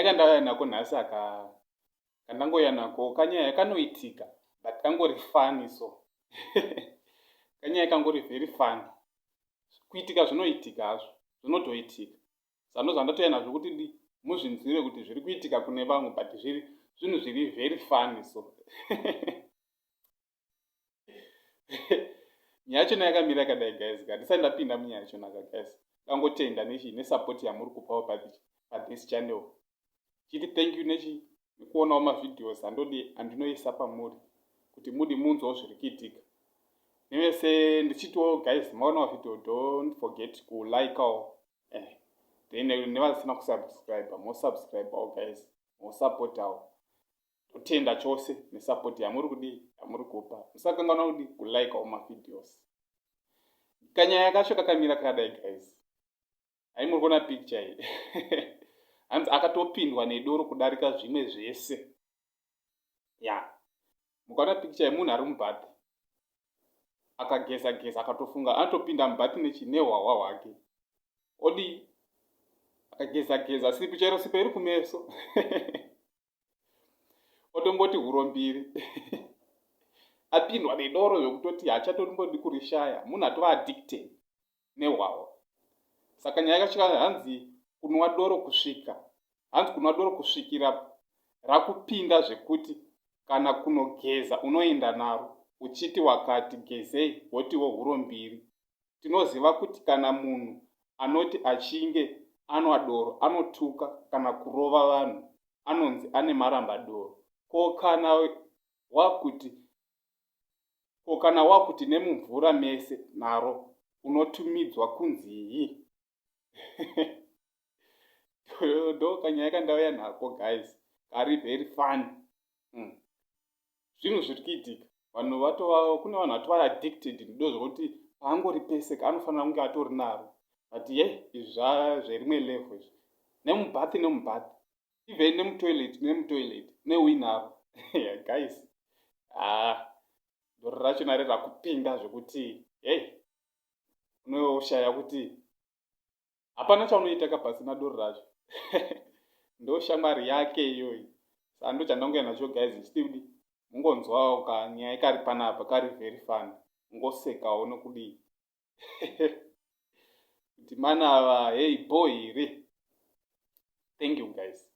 Kanyaya kandauya nako nhasi aka kandangouya nako kanyaya kanoitika but kangori funny so. Kanyaya kangori very funny. Kuitika zvinoitika hazvo, zvinotoitika. Sando zvandatouya nazvo kuti ndi muzvinzwire kuti zviri kuitika kune vamwe but zviri zvinhu zviri very funny so. Nyaya yachona yakamira yakadai guys, handisati ndapinda munyaya yachona ka guys. Ndangotenda nechi nesupport yamuri kupawo pathis channel. Chiti thank you nechi nekuonawo mavideos andodi andinoisa pamuri kuti mudi munzwawo zviri kuitika. Nevese ndichitiwo guys maonawo video don't forget kulikeawo then nevasina kusubscribe mosubscribewo guys, mosapotawo. Totenda chose nesupport yamuri kudii yamuri kupa. Musakanganwa kudii kulikeawo mavideos. Kanyaya kacho kakamira kakadai guys. Hai muri kuona picture iyi. Hanzi akatopindwa nedoro kudarika zvimwe zvese. Ya. Mukaona picture yemunhu ari mubhathi. Akageza geza akatofunga anotopinda mubhathi nechi nehwahwa hwake. Odii? Akageza geza sipi chero sipo iri kumeso. Otomboti huro mbiri. Apindwa nedoro zvekutoti haachatombodi kurishaya. Munhu atova addicted nehwahwa. Saka nyaya yakasvika hanzi kunwa doro kusvika. Hanzi kunwa doro kusvikira rakupinda zvekuti kana kunogeza unoenda naro uchiti wakati gezei wotiwo huro mbiri. Tinoziva kuti kana munhu anoti achinge anwa doro anotuka kana kurova vanhu anonzi ane marambadoro. Ko kana wakuti ko kana wakuti nemumvura mese naro unotumidzwa kunzii? Ndo kanyaya kandauya nako guys, kari very funny. Zvinhu zviri kuitika. Vanhu vatova kune vanhu vatova addicted ndo zvekuti paangori pese anofanira kunge atori naro. But ye izvi zverimwe level izvi. Nemubhathi nemubhathi. Even nemutoilet nemutoilet neuinaro. Yeah, guys. Doro racho nare rakupinda zvekuti hey unoshaya kuti hapana chaunoita ka pasina doro racho. Ndo shamwari yake iyoyi. Saka ndo chandanguya nacho guys ndichiti kudi mungonzwawo kanyaya kari panapa kari very funny. Mungosekawo nokudii. Kuti mana ava hey boy here. Thank you guys.